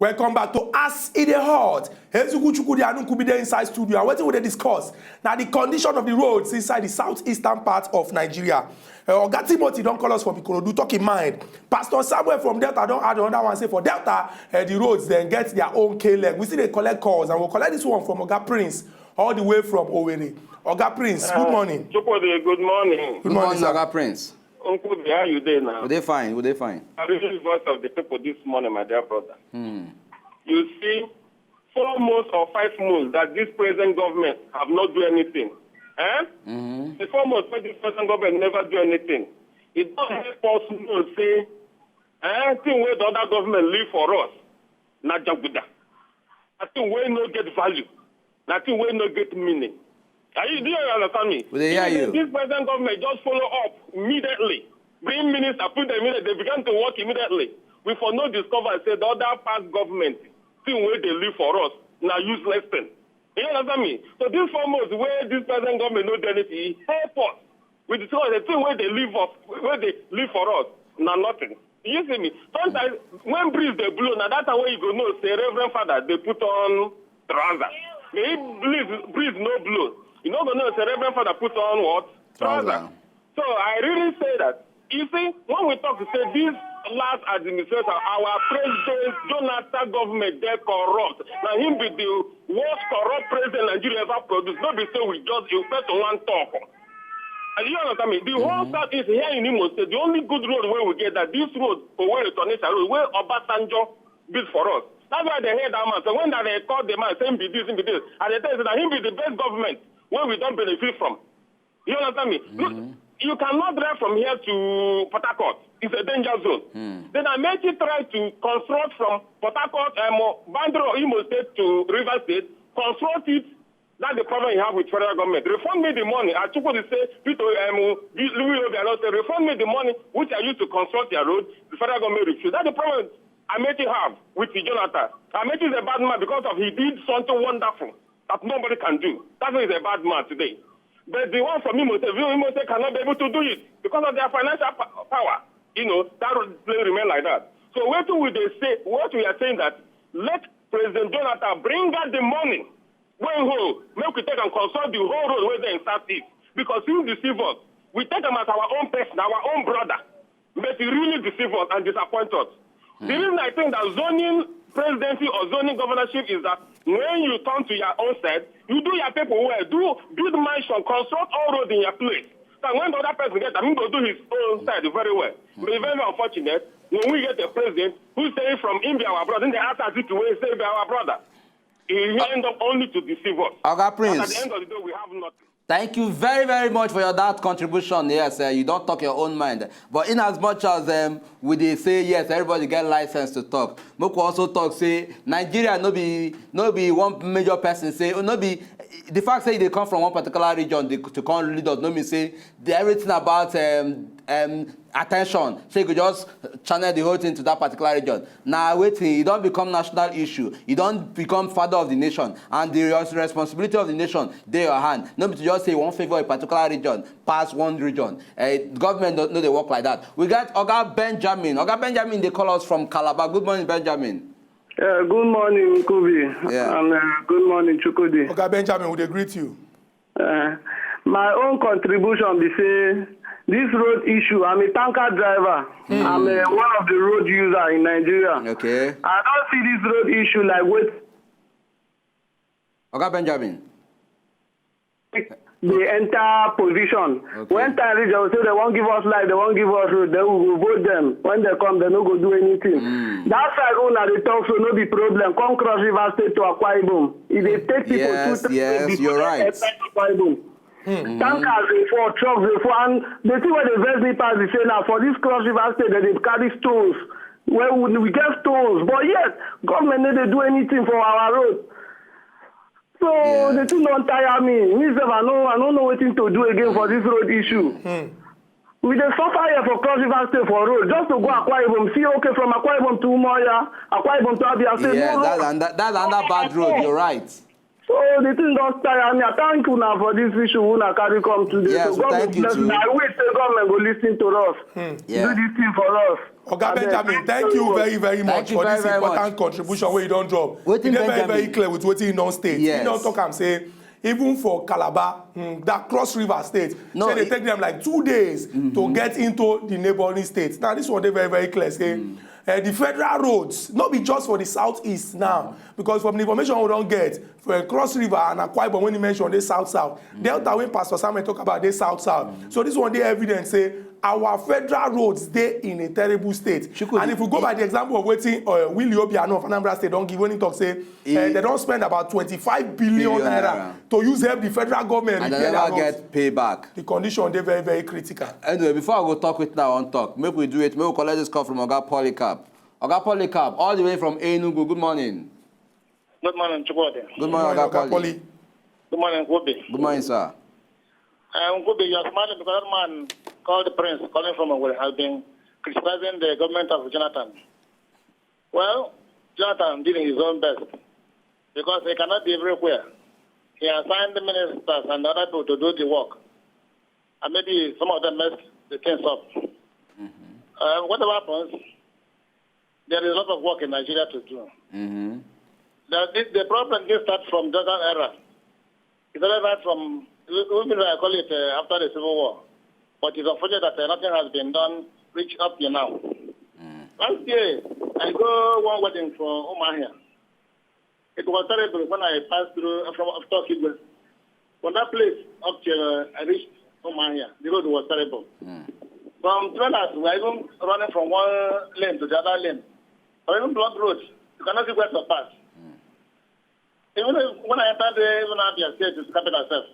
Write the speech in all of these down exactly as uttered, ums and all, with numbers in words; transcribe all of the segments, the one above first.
Welcome back to As E Dey Hot. Eziku Chukwudi Anukubi dey inside studio, and wetin we dey discuss na the condition of the roads inside the southeastern part of Nigeria. Uh, Oga Timothy don call us from Ikorodu, talk him mind. Pastor Samuel from Delta don add another one, say for Delta, uh, the roads dem get their own K-leg. We still dey collect calls, and we'll collect this one from Oga Prince, all the way from Owerri. Oga Prince, good morning. Chukwudi, good morning. Good morning, sir. Oga Prince. Uncle, how you dey now? We dey fine, we dey fine. I really voice of the people this morning, my dear brother. Hmm. You see, four months or five months that this present government have not do anything. Eh? Mm-hmm. The four months when this present government never do anything, it don't help us know say, eh, thing where the other government leave for us, na jaguda. I think we no get value. I think we no get meaning. Are you, do you understand me? We dey hear If you. This present government just follow up immediately. Bring minister, put them in, they began to work immediately. We for no discover say the other past government thing where they leave for us, now useless thing. You understand me? So this four months where this present government no do anything, e help us. We discover the thing where they leave us, where they leave for us, now nothing. You see me? Sometimes when breeze they blow, now that time where you go know say Reverend Father they put on trouser. May he breeze, breeze no blow. You know go know say Reverend Father put on what? Trouser. So I really say that, you see, when we talk to say this last administration, our president Jonathan government they corrupt. Now him be the worst corrupt president Nigeria ever produced. Not be say we just you first one talk. And you understand me? The whole South is here in Imo State. The only good road where we get that this road, Owerri Onitsha road, where Obasanjo built for us. That's why they hear that man. So when that they call the man, say him be this, him be this, and they tell you that him be the best government where we don't benefit from. You understand me? Look, you cannot drive from here to Port Harcourt. It's a danger zone. Then I make you try to construct from Port Harcourt, um, Bandro, Imo State to River State, construct it. That's the problem you have with federal government. Refund me the money. I took what you say, Peter, um, Louis Obiano say, refund me the money which I used to construct your road. The federal government refused. That's the problem I make you have with Jonathan. I make you a bad man because of he did something wonderful that nobody can do. That's why he's a bad man today. But the one from Imo State, Imo State cannot be able to do it because of their financial power. You know, that will remain like that. So what do we they say? What we are saying that let President Jonathan bring out the money when whole, make we take and consult the whole road where they in Southeast because he deceive us. We take them as our own person, our own brother. But he really deceive us and disappoint us. The reason I think that zoning presidency or zoning governorship is that when you turn to your own side, you do your people well, do build mansion, construct all road in your place. So when the other person get, I mean, go do his own side very well. But it's very unfortunate when we get a president who's saying from India our brother, then they ask us if we say be our brother. He end up only to deceive us. Oga And at Prince. The end of the day, we have nothing. Thank you very, very much for your that contribution. Yes, uh, you don't talk your own mind. But in as much as um, we they say yes, everybody get license to talk. Moko also talk say Nigeria no be no be one major person say oh, no be the fact say they come from one particular region they, to come lead us no mean say the, everything about um, um, attention so you could just channel the whole thing to that particular region. Now waiting, you don't become national issue, you don't become father of the nation, and the res- responsibility of the nation dey your hand. No be to just say you wan favour a particular region pass one region. Uh, government no, no dey work like that. We get Oga Benjamin. Oga Benjamin dey call us from Calabar. Good morning, Benjamin. Uh, good morning, Nkubi. Yeah. And uh, good morning, Chukwudi. Oga Benjamin, we dey greet you. Uh, my own contribution be say this road issue. I'm a tanker driver. I'm uh, one of the road user in Nigeria. Okay. I don't see this road issue like what Oga Benjamin. they enter position. Okay. When time reach, they will say they won't give us light, they won't give us road. Then we will vote them. When they come, they no go do anything. That side, una dey talk so no be problem. Come cross River State to Akwa Ibom. If they take people Yes, two yes, before you're they right. Enter Akwa Ibom. Tankers dey fall, trucks dey fall, and the thing wey dey vex me pass be say na for this cross River State dem dey carry stones. Well, we, we get stones, but yet government no dey do anything for our road. So Yeah. The thing don tire me. Me sef, I no, I no know wetin to do again for this road issue. We dey suffer here for cross River State for road just to go Akwa Ibom. See, okay, from Akwa Ibom to Umuahia, Akwa Ibom to Abia State. Yes, No that's road. another, that's another bad road. You're right. So Oh, the thing don tire me. I thank una for this issue una carry come today. Yes, So God thank go you bless too. Una. I wish say government go listen to us. Yeah. Do this thing for us. Oga Abeg, Benjamin, thank you very, very much you for very, this very important much. Contribution wey you don drop. Wetin E dey very, Benjamin? Very clear with wetin he don state. Yes. He don talk am say even for Calabar, mm, that Cross River State, No, say dey it- take them like two days to get into the neighboring states. Now this one dey very, very clear. Say uh, the federal roads, not be just for the southeast now, because from the information we don get, for uh, Cross River and Akwa Ibom when he mention dey south south, Delta wey Pastor Samuel talk about dey south south. So this one dey evidence say our federal roads dey in a terrible state. Chukwudi, And if we go by the example of wetin uh, Willie Obiano of Anambra State don give when he talk say uh, they don spend about twenty-five billion Billion naira naira. To use help the federal government And they repair their never roads. Get payback. The condition dey very, very critical. Anyway, before I go talk with now on talk, make we do it. Make we collect this call from Oga Polycarp. Oga Polycarp, all the way from Enugu. Good morning. Good morning, Chukwudi. Good morning, Oga Poly. Good morning, Nkobe. Good morning, sir. Uh, Nkobe, you are smiling because that man called the prince, calling from Owerri, has been criticizing the government of Jonathan. Well, Jonathan did his own best because he cannot be everywhere. He assigned the ministers and other people to do the work. And maybe some of them messed the things up. Uh, whatever happens, there is a lot of work in Nigeria to do. Mm-hmm. The, the, the problem didn't start from Jonathan era. It started right from, even I call it uh, after the Civil War. But it's unfortunate that uh, nothing has been done, reach up to now. Last year, I go one wedding for Omahia. It was terrible when I passed through uh, from after Kigwe. From that place up till uh, I reached Omahia, the road was terrible. From trailers, we were even running from one lane to the other lane. Or even block roads, you cannot see where to pass. Even if, when I enter there, even Abia State, it's capital self.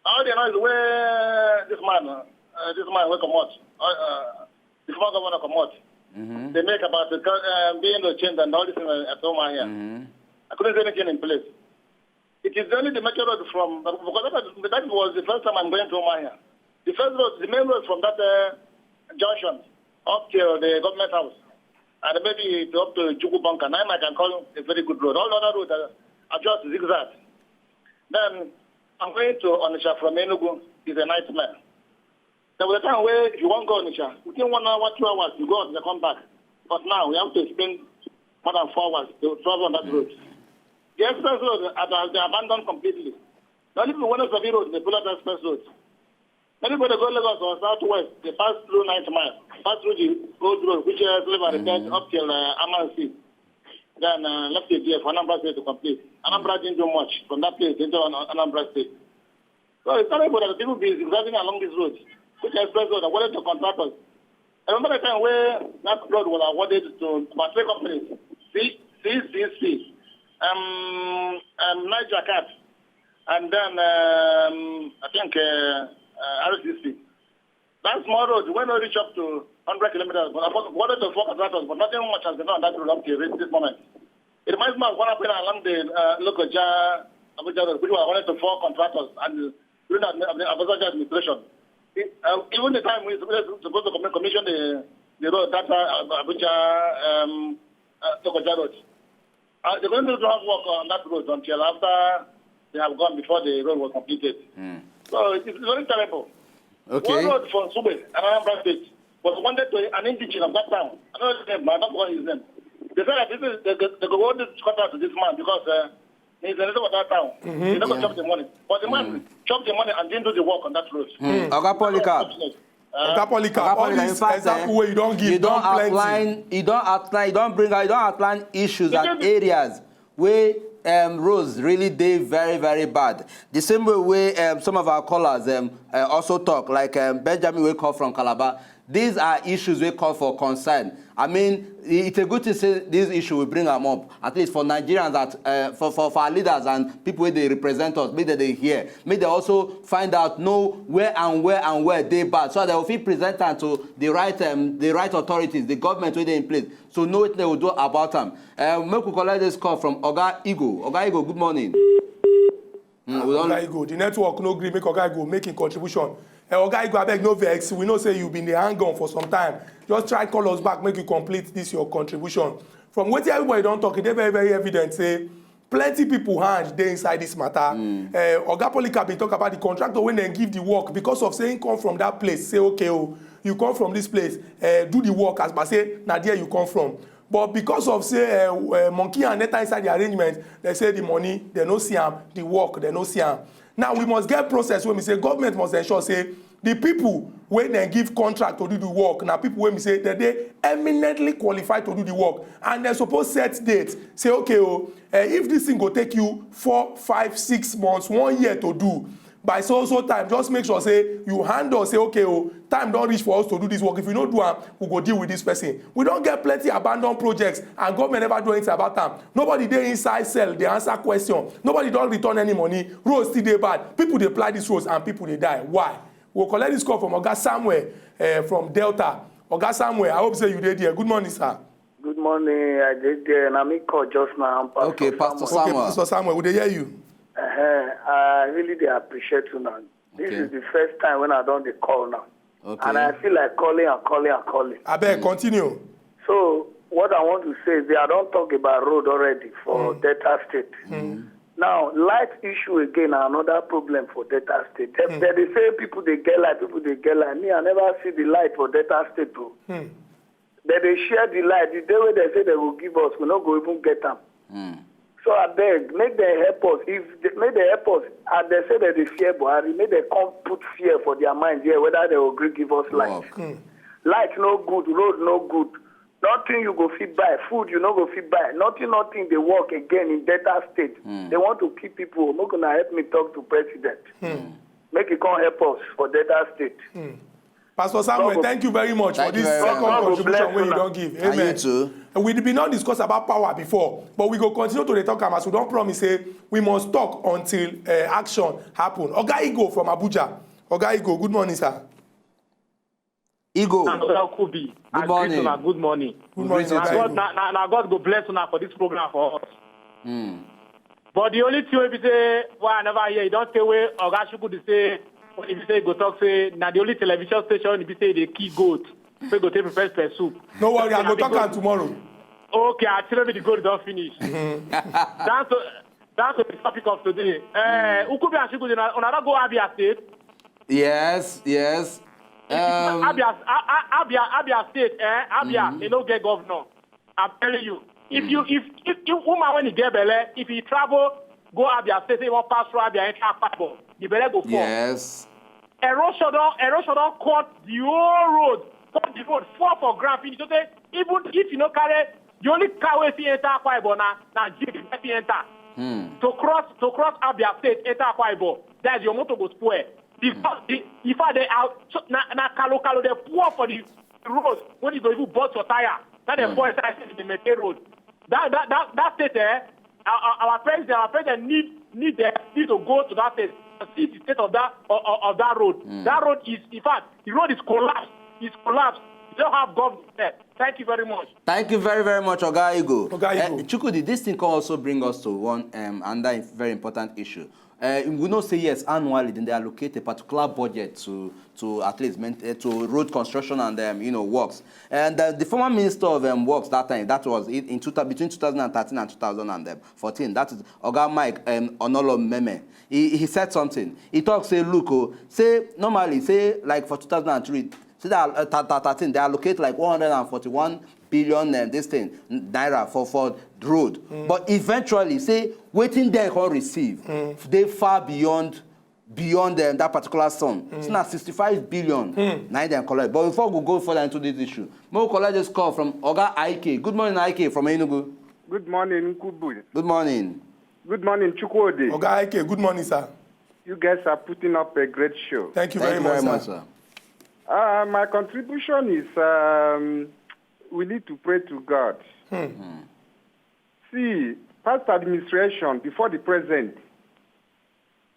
All the noise where this man, uh, this man will come out, uh, uh, the former governor come out. They make about the uh, being the change and all this thing at Omahia. I couldn't see anything in place. It is only the major road from, because that, that was the first time I'm going to Omahia. The first road, the main road from that uh, junction up to the government house, and maybe to, up to Jugu Bunker. Now I can call a very good road. All other roads are, are just zigzag. Then I'm going to Onisha from Enugu is a nightmare. There was a time where if you want to go Onisha, within one hour, two hours, you go Onisha, come back. But now we have to spend more than four hours to travel on that road. The express road has been abandoned completely. The only people who know Sabi Road, they pull up the express road. Many people go Lagos or Southwest, they pass through Ninth Mile, pass through the old road, which is Liver Repairs up till uh, Amansi. Then uh, left it there for Anambra State to complete. Anambra didn't do much from that place into An- Anambra State. So it's terrible that people be driving along this road, which is express road, awarded to contractors. I remember the time where that road was awarded to about three companies, C- CCC, um, um, Niger Cat, and then um, I think uh, uh, RCC. That small road, when we reach up to one hundred kilometers, but about one to four contractors, but nothing much has been done on that road up to this moment. It reminds me of what happened along the uh, Lokoja Abuja Road, which was one to four contractors, and during the Abuja administration, it, uh, even the time we were supposed to commi- commission the, the road, that uh, Abuja um, uh, Lokoja Road, uh, they couldn't do have work on that road until after they have gone before the road was completed. So it's very terrible. Okay. One road for Nsugbe, Anambra State, was wanted to an indigenous of that town. I don't know his name, but I don't know his name. They said that this is, they, they, they go want this contract to this man because uh, he's a native of that town. He never chopped the money. But the man chopped the money and didn't do the work on that road. Oga Polycarp. Oga Polycarp, Oga all Polycarp, in these fact, example eh, wey you don give you don don plenty. Outline, you don outline, you don bring out, you don outline issues and Because areas where um, roads really dey very, very bad. The same way wey um, some of our callers um, uh, also talk, like um, Benjamin wey call from Calabar. These are issues wey call for concern. I mean, i- it's a good thing say this issue will bring am up, at least for Nigerians, that uh, for, for, for our leaders and people wey dey represent us, make dem dey hear, make dem also find out, know where and where and where dey bad, so that dem go fit present am to the right um, the right authorities, the government wey dey in place, so know wetin dem go do about am. Um, make we collect this call from Oga Igo. Oga Igo, good morning. Mm, we don Oga Igo, the network no gree make Oga Igo make him contribution. Eh, Oga Igo, abeg no vex. We know say you been dey hang on for some time. Just try call us back, make you complete this your contribution. From wetin everybody don talk, e dey very, very evident say Plenty people hand dey inside this matter. Uh, Oga Polycarp bin talk about the contractor wey dem give the work because of say he come from that place. Say, "Okay, oh, you come from this place, uh, do the work as per say na there you come from." But because of say, uh, uh, monkey hand enter inside the arrangement, they say the money, they no see am, the work, they no see am. Now we must get process wey be say government must ensure say the people wey dem give contract to do the work na people wey be say dem dey eminently qualified to do the work, and dem suppose set date, say, "Okay, oh, eh, if this thing go take you four, five, six months, one year to do, by so so time, just make sure say you handle, say, 'Okay, oh, time don reach for us to do this work. If you no do am, we go deal with this person.'" We don get plenty abandoned projects, and government never do anything about am. Nobody dey inside cell dey answer question. Nobody don return any money. Roads still dey bad. People dey ply these roads, and people dey die. Why? We'll collect this call from Oga Samuel, eh, from Delta. Oga Samuel, I hope say you dey there. Good morning, sir. Good morning. I did there, and I make call just now. Pastor Okay, Pastor Samuel. Okay, Samuel. Pastor Samuel, we dey hear you. Uh-huh. I really dey appreciate you now. This Okay. is the first time when I don dey call now. Okay. And I feel like calling and calling and calling. Abeg, continue. So, what I want to say is, they I don talk about road already for Delta State. Now, light issue again na another problem for Delta State. They, they dey say people dey get light, people dey get light. Me, I never see the light for Delta State o. They dey share the light. The day wey they say they go give us, we no go even get am. So abeg, make dem help us. If they, make dem help us, as they say that they fear Buhari, make dem come put fear for their mind here, whether they go gree give us light. Work. Light no good, road no good. Nothing you go fit buy, food you no go fit buy. Nothing, nothing dey work again in Delta State. They want to kill people. Make una help me talk to president. Make he come help us for Delta State. Pastor Samuel, God go thank you very much Thank for you this very second much. God go contribution bless wey you una. don give. And you Amen. too. And we bin don discuss about power before, but we go continue to dey talk am as we don promise say we must talk until, eh, action happen. Oga Igo from Abuja. Oga Igo, good morning, sir. Igo. And Oga Kubi, Good I greet morning. una, good morning. Good morning, Oga Na Igo. God, na, na, na God go bless una for this program for us. But the only thing wey be say, why I never hear, you don say wey Oga Chukwudi say, when he be say, go talk say, na the only television station he be say dey kill goat. Wey go take prepare pepper soup. No worry, I go talk am tomorrow. Okay, I tell me the goat don finish. That's the, that's the topic of today. Uh, Ukubi and Chukwudi, una, una don go Abia State? Yes, yes. Um, Abia, A-, A-, Abia, Abia State, eh? Abia, they no get governor. I'm telling you. If you, if, if, if woman when he get belle, if he travel, go Abia State, say he wan pass through Abia, enter Akwa Ibom, the belle go fall. Yes. Erosion don, erosion don cut the whole road, cut the road, fall for ground finish. So say, even if you no carry, the only car wey fit enter Akwa Ibom na, na jeep wey fit enter. To cross, to cross Abia State, enter Akwa Ibom, that is your motor go spoil. Because the, in fact, they are, so, na, na kalo kalo, they pour for the road, when you go even burst your tire. That they pour inside the maintain road. That, that, that, that state, eh, our, our, our president, our president need, need, eh, need to go to that state and see the state of that, of, of, of that road. That road is, in fact, the road is collapsed. It's collapsed. You don't have government there. Thank you very much. Thank you very, very much, Oga Igo. Oga Igo. Eh, Chukwudi, this thing can also bring us to one, um, another very important issue. Uh, we know say yes, annually, then they allocate a particular budget to, to at least main-, uh, to road construction and, um, you know, works. And, uh, the former minister of, um, works that time, that was in, in two, between two thousand and thirteen and two thousand and fourteen. That is Oga Mike, um, Onolomeme. He, he said something. He talks say, look, oh, say normally, say like for two thousand and three, say that, uh, thir-, thir-, thirteen, they allocate like one hundred and forty-one billion, um, this thing, naira for, for road. But eventually, say, wetin dem come receive, dey far beyond, beyond, um, that particular sum. So na sixty-five billion na dem collect. But before we go further into this issue, make we collect this call from Oga Aike. Good morning, Aike from Enugu. Good morning, Nkubu. Good morning. Good morning, Chukwudi. Oga Aike, good morning, sir. You guys are putting up a great show. Thank you Thank very you much, very much, sir. sir. Uh, my contribution is, um, we need to pray to God. See, past administration before the present,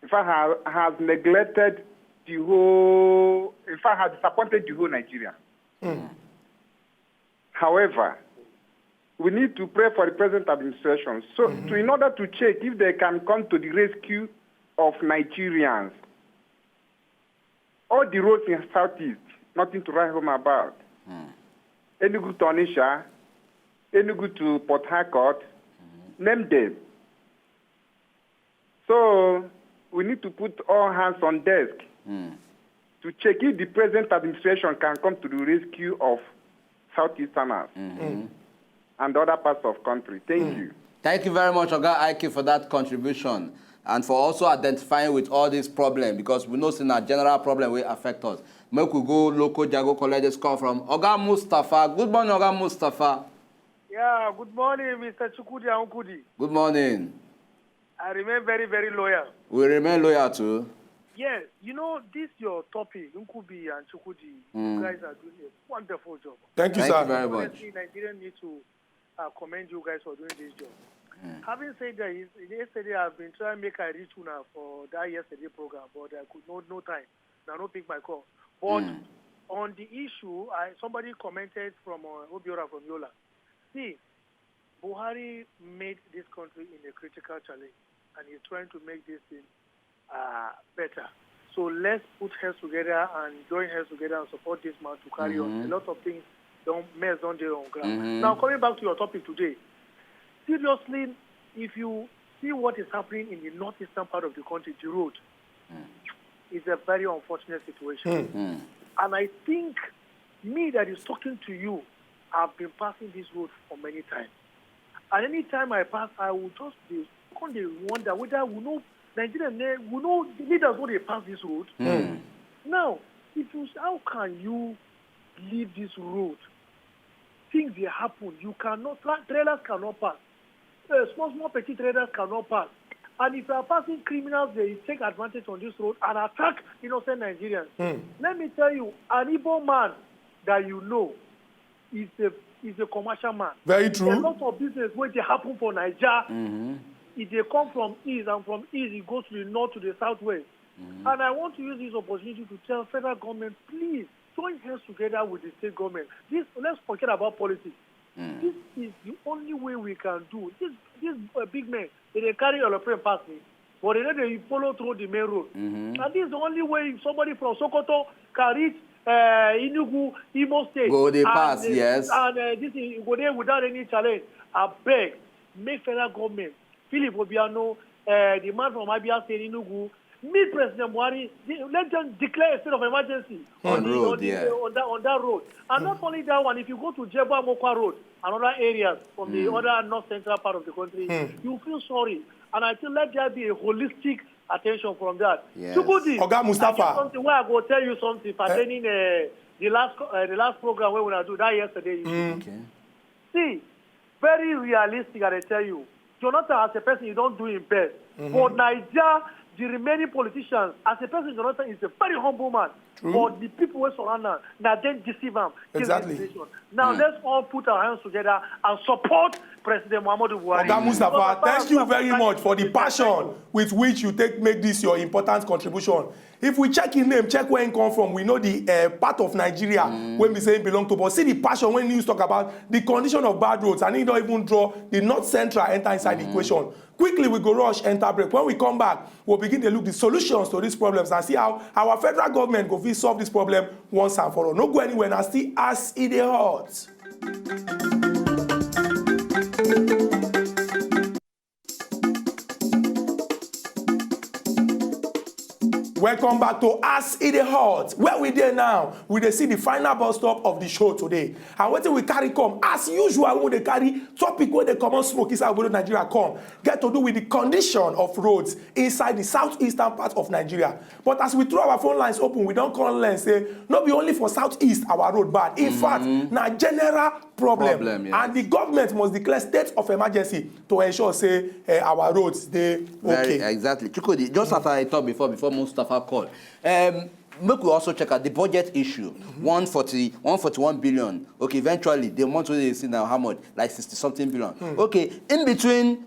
in fact, ha-, has neglected the whole, in fact, has disappointed the whole Nigeria. However, we need to pray for the present administration. So, to, in order to check if they can come to the rescue of Nigerians, all the roads in Southeast, nothing to write home about. Enugu to Onitsha, Enugu to Port Harcourt, name them. So we need to put all hands on desk Mm. to check if the present administration can come to the rescue of Southeasterners and other parts of country. Thank you. Thank you very much, Oga Ike, for that contribution and for also identifying with all this problem, because we know it's a general problem will affect us. Make we go local Jago College call from Oga Mustafa. Good morning, Oga Mustafa. Yeah, good morning, Mister Chukwudi and Nkudi. Good morning. I remain very, very loyal. We remain loyal too. Yes, you know, this your topic, Nkubi and Chukwudi, Mm. you guys are doing a wonderful job. Thank you, Thank sir. you very much. Honestly, Nigerians need to uh, commend you guys for doing this job. Having said that, is- yesterday I've been trying to make a reach una for that yesterday program, but I could no no time. Now no pick my call. But Mm. on the issue, I somebody commented from uh, Obiora from Yola. See, Buhari made this country in a critical challenge, and he's trying to make this thing uh, better. So let's put heads together and join heads together and support this man to carry on. Mhm. A lot of things don't mess on the on ground. Mhm. Now coming back to your topic today, seriously, if you see what is happening in the northeastern part of the country, the road is a very unfortunate situation. Mm. And I think me that is talking to you, I've been passing this road for many times. And anytime I pass, I will just be come dey wonder whether we know Nigerians, eh, we know leaders no dey pass this road. Mm. Now, if you how can you leave this road? Things dey happen. You cannot tra- trailers cannot pass. Uh, small small petty traders cannot pass. And if you are passing, criminals dey take advantage on this road and attack innocent Nigerians. Let me tell you, an Igbo man that you know is a is a commercial man. Very A true. lot of business wey dey happen for Naija, e dey come from east, and from east e go to the north, to the southwest. And I want to use this opportunity to tell federal government, please join hands together with the state government. This let's forget about politics. This is the only way we can do. This this uh, big men, they dey carry aeroplane pass me, but they no dey follow through the main road. And this is the only way somebody from Sokoto can reach uh, Enugu, Imo State. Go dey and, pass, uh, yes. And uh, this is go there without any challenge. I beg, make federal government, Philip Obiano, uh, the man from Abia State, Enugu, meet President Buhari. De- let them declare a state of emergency On the, road, the, yeah. on, that, on that road. And not only that one, if you go to Jebba Mokwa Road and other areas from the other north central part of the country, you feel sorry. And I think let there be a holistic attention from that. Yes. Chukudi, Oga Mustafa. I get something where I go tell you something pertaining uh, the last co- uh, the last program where we do that yesterday. You Okay. See, very realistic, I dey tell you. Jonathan, as a person, you don't do him best. But Naija, the remaining politicians, as a person, Jonathan is a very humble man. But the people who surround him, now then deceive him. Kill Exactly. This nation. Now let's all put our hands together and support President Muhammadu Buhari. Oga Mustafa, Because thank you as very far much for the as passion with which you take make this your important contribution. If we check his name, check where he come from, we know the uh, part of Nigeria where we say he belong to. But see the passion when you talk about the condition of bad roads, and he don't even draw the north central enter inside the equation. Quickly, we go rush enter break. When we come back, we'll begin to look the solutions to these problems and see how our federal government go fit solve this problem once and for all. No go anywhere, and still as e dey hot. Welcome back to As E Dey Hot. Where we dey now, we dey see the final bus stop of the show today. And wetin we carry come, as usual, we dey carry topic wey dey comot smoke inside obodo Nigeria come, get to do with the condition of roads inside the southeastern part of Nigeria. But as we throw our phone lines open, we don come learn say no be only for southeast our road bad. In fact, na general problem. Problem, yes. And the government must declare state of emergency to ensure say eh, our roads dey Very okay. Exactly. Chukudi, just as I talked before, before Mustafa called, um, make we also check out the budget issue. One forty, one forty-one billion. Okay, eventually, the amount wey dey see now, how much? Like sixty something billion. Okay, in between,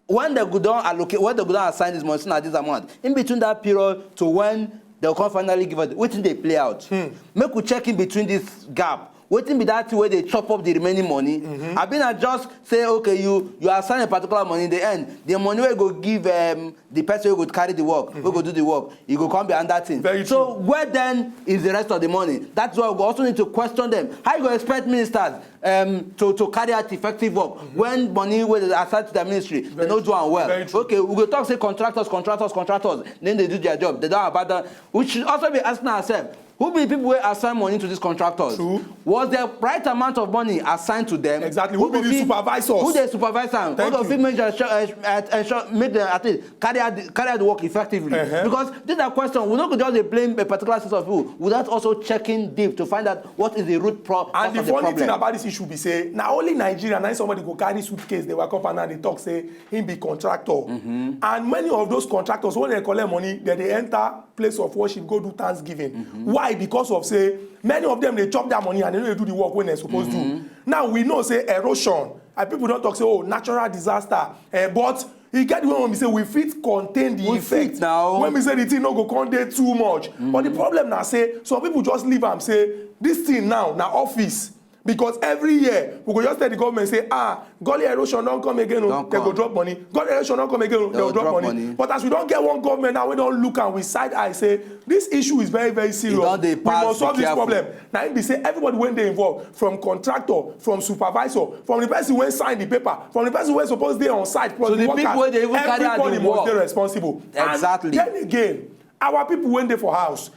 when they go down allocate, when they go down assign this money, say na this amount. In between that period to when they come finally give us, wetin dey play out? Make we check in between this gap. Wetin be that thing wey dey chop up the remaining money? Abi na just say, okay, you you assign a particular money, in the end the money wey go give um, the person wey go carry the work, wey go do the work, e go come be another thing. Very So where then is the rest of the money? That's why we go also need to question them. How you go expect ministers um, to to carry out effective work when money wey dey assign to their ministry, they no do am well? Very true. Okay, we go talk say contractors, contractors, contractors, then they do their job, they don abandon. We should also be asking ourselves, who be the people wey assign money to these contractors? True. Was the right amount of money assigned to them? Exactly. Who be go the fit- supervisors? Who dey supervise am? Thank Who go you. fit make sure, uh, uh, ensure make them at least carry out the, carry out the work effectively? Uh-huh. Because these are questions we no go just dey blame a particular set of people without also checking deep to find out what is the root pro- And the cause of the funny problem. Thing about this issue be say na only Nigeria na somebody go carry suitcase dey waka up and down dey talk say him be contractor. And many of those contractors, when they collect money, they dey enter place of worship, go do thanksgiving. Why? Because of say many of them dey chop that money and they no dey do the work wey they suppose do. Now we know say erosion, and people don talk say, oh, natural disaster, eh, but e get the way wey be say we fit contain the We effect. fit now. When we say the thing no go come dey too much, but the problem na say some people just leave am say this thing now na office. Because every year we go just tell the government say, ah, gully erosion don come again o, Don they go come. Drop money. Gully erosion don come again o, they They go go Drop drop money. Money. But as we don get one government now wey don look am with side eye say this issue is very very serious, don dey we pass, must solve be this careful. Problem. Na im be say everybody wey dey involved, from contractor, from supervisor, from the person wey sign the paper, from the person wey suppose dey on site, from To the the workers, people wey dey even carry out the everybody must work. Dey responsible. And Exactly. Then again, our people wey dey for house,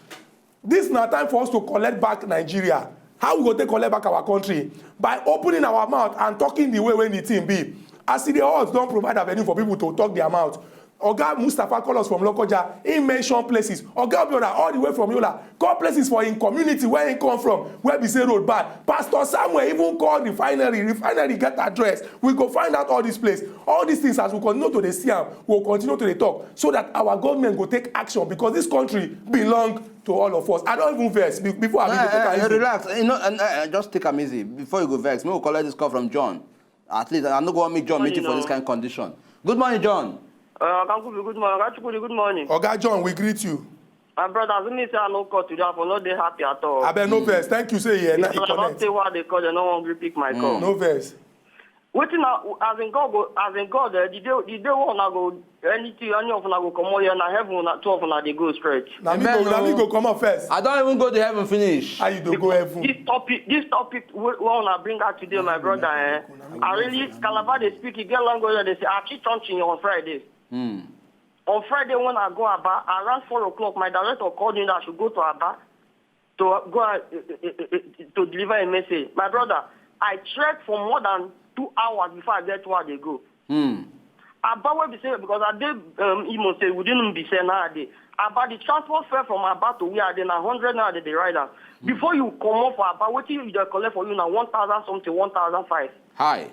this na time for us to collect back Nigeria. How we go take collect back our country? By opening our mouth and talking the way wey the thing be. As e dey hot don provide avenue for people to talk their mouth. Oga Mustapha call us from Lokoja, he mention places. Oga Obiora all the way from Yola call places for him community where he come from, where be say road bad. Pastor Samuel even call refinery, refinery get address. We go find out all this place. All these things, as we continue to dey see am, we go continue to dey talk so that our government go take action, because this country belong to all of us. I don even vex be- before I begin to Eh, talk eh, am easy. Relax. You know, and, eh, just take am easy before you go vex. Make we collect this call from John. At least I no go want make John meet you for this kind of condition. Good morning, John. Uh, Kankubi, good morning. Kachukudi, good morning. Oga John, we greet you. My brother, as me say I no call today, I for no dey happy at all. Abeg no vex. Thank you say yeah, na Yes, e I don connect. Say why they call, they no wan gree pick my call. No vex. Wetin na, as in God go, as in God, eh, the day, the day one I go, anything, any of una go comot here, na heaven una, two of una dey go straight. Na me Amen go, na me o. Go comot first. I don even go to heaven finish. How you dey go heaven? This topic, this topic wey wey una bring out today, my brother, eh, I really, Calabar dey speak, e get language wey dey say, I keep something on Friday. On Friday when I go Aba, around four o'clock, my director called me that I should go to Aba to go and, eh, eh, eh, eh, to deliver a message. My brother, I trek for more than two hours before I get where I dey go. Aba wey be say, because I dey um, Imo State, within Mbise now I dey. Aba, the transport fare from Aba to where I dey na hundred naira they dey ride am. Before you comot for Aba, wetin you dey collect for you na one thousand something, one thousand five. Hi.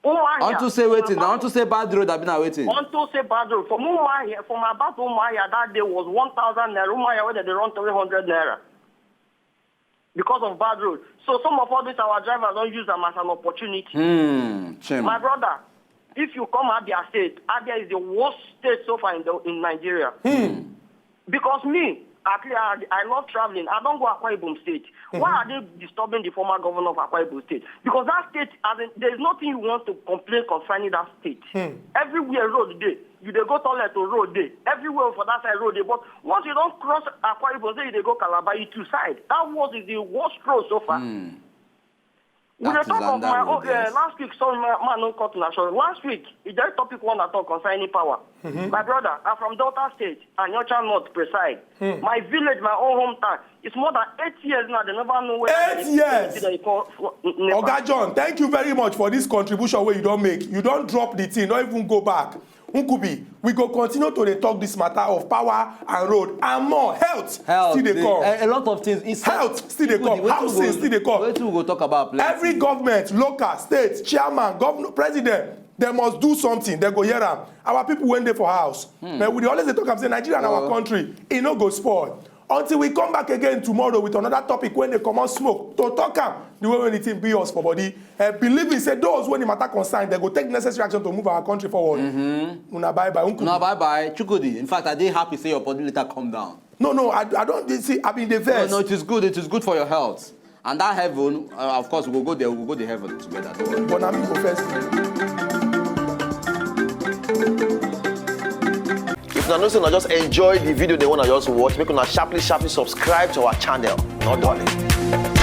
Umuahia. Unto say wetin? Na unto say bad road abi na wetin? Unto say bad road. From Umuahia, from Aba to Umuahia that day was one thousand naira. Umuahia wey dem dey run three hundred naira because of bad road. So some of all these our drivers don use am as an opportunity. Hmm. Shame. My brother, if you come Abia State, Abia is the worst state so far in the in Nigeria. Because me, actually, I, I love traveling. I don go Akwa Ibom State. Why are they disturbing the former governor of Akwa Ibom State? Because that state, as in, there's nothing you want to complain concerning that state. Everywhere road dey. You dey go toilet to road dey. Everywhere for that side road dey. But once you don cross Akwa Ibom, say you dey go Calabar, you two side. That was is the worst road so far. We dey That is talk of under my road, own, eh, yes. Last week, sorry, man, man no cut na short. Last week, e get topic one I talk concerning power. My brother, I'm from Delta State, Anyocha North precise. My village, my own hometown. It's more than eight years now. They never know where Eight years. They call, uh, NEPA. Oga John, thank you very much for this contribution wey you don make. You don drop the thing, don't even go back. Nkubi, we go continue to dey talk this matter of power and road and more. Health, Health still dey dey- come. A, a lot of things. It's Health still dey Good, come. wetin Housing we go- still dey come. Wetin we go talk about plenty? Every government, local, state, chairman, governor, president, they must do something. They go hear am. Our people wey dey for house. But we dey always dey talk am say Nigeria na our Oh. Country, e no go spoil. Until we come back again tomorrow with another topic wey dey comot smoke to talk am the way wey the thing be us for body. Uh, believing say those wey the matter concern, they go take necessary action to move our country forward. Una bye bye. Nkubi. No, bye bye. Chukudi. In fact, I dey happy say your body later come down. No, no, I, I don't see. I been dey No, vex. No, it is good. It is good for your health. And that heaven, uh, of course, we go go there, we go go the heaven together. Don't worry. But na me go first. If una know say una just enjoy the video, the one I just watch, make una sharply, sharply subscribe to our channel. Not darling.